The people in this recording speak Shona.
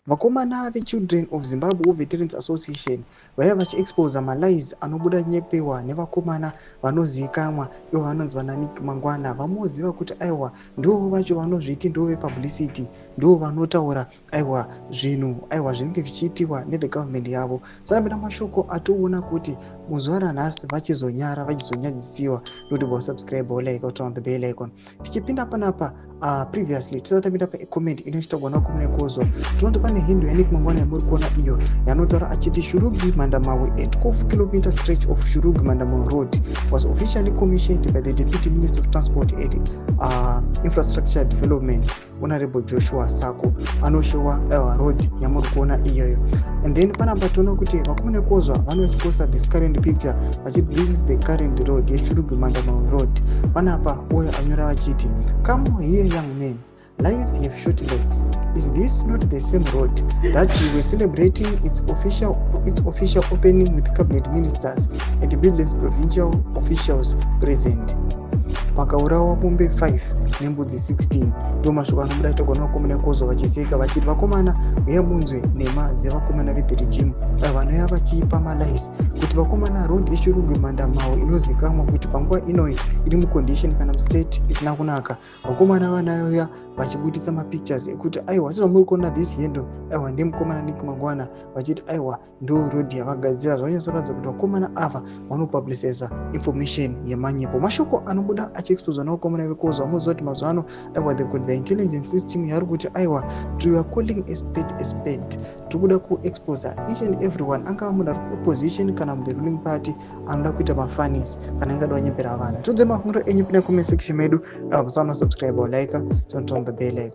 Vakomana veChildren of Zimbabwe War Veterans Association vaiva vachiexposa malies anobuda nyepewa nevakomana vanozivikanwa ivo vanonzi vanaNick Mangwana. Vamoziva kuti aiwa, ndo vacho vanozviti ndo vepublicity, ndo vanotaura aiwa zvinhu aiwa zvinenge zvichiitiwa nethe government yavo. Sanapinda mashoko atoona kuti muzuva ranhasi vachizonyara, vachizonyadzisiwa nokuti vasubscribe, like, turn on the bell icon. Tichipinda panapa, previously tisati tapinda pacomment inochitagwa nakomune kozwa, tinoti pane handle yaNick Mangwana yamuri kuona iyo yanotaura achiti Shurugwi Mandamawe, a 12-kilometer stretch of Shurugwi Mandamawe Road was officially commissioned by the Deputy Minister of Transport and Infrastructure Development, Honorable Joshua Sako. Anoshowa road yamuri kuona iyoyo. And then panapa toona kuti vakomana kozwa vanochiposta this current picture vachiti this is the current road yeShurugwi Mandamawe Road. Panapa uyo anyora vachiti, "Come here, young man, lies have short legs. Is this not the same road that you were celebrating its official opening with cabinet ministers and Midlands provincial officials present?" Pakaurawa mombe 5 nembudzi 16. Ndo mashoko anobuda togona vakomana kozwa vachiseka vachiti vakomana uye munzwe nhema dzevakomana vethe regime vanouya vachipa malies kuti vakomana road yeShurugwi Mandamawe inozivikanwa kuti panguva inoyi iri mucondition kana mustate isina kunaka. Vakomana vanauya vachibudisa mapictures ekuti aiwa, sezvamuri kuona this handle, aiwa, ndemukomana Nick Mangwana, vachiti aiwa, ndo road yavagadzira. Zvanyatsoratidza kuti vakomana ava vanopublicisa information yemanyepo. Mashoko anobuda achiexposwa nevakomana vekozwa. Munoziva kuti mazuva ano aiwa, they've got the intelligence system yaari kuti aiwa, we are calling a spade a spade. Tiri kuda kuexposa each and everyone, angava munhu ari kuopposition kana muthe ruling party, anoda kuita mafunnies kana angada kunyepera vanhu. Tiudze mafungiro enyu pine comment section medu. Musaona subscribe or like, turn on the bell icon.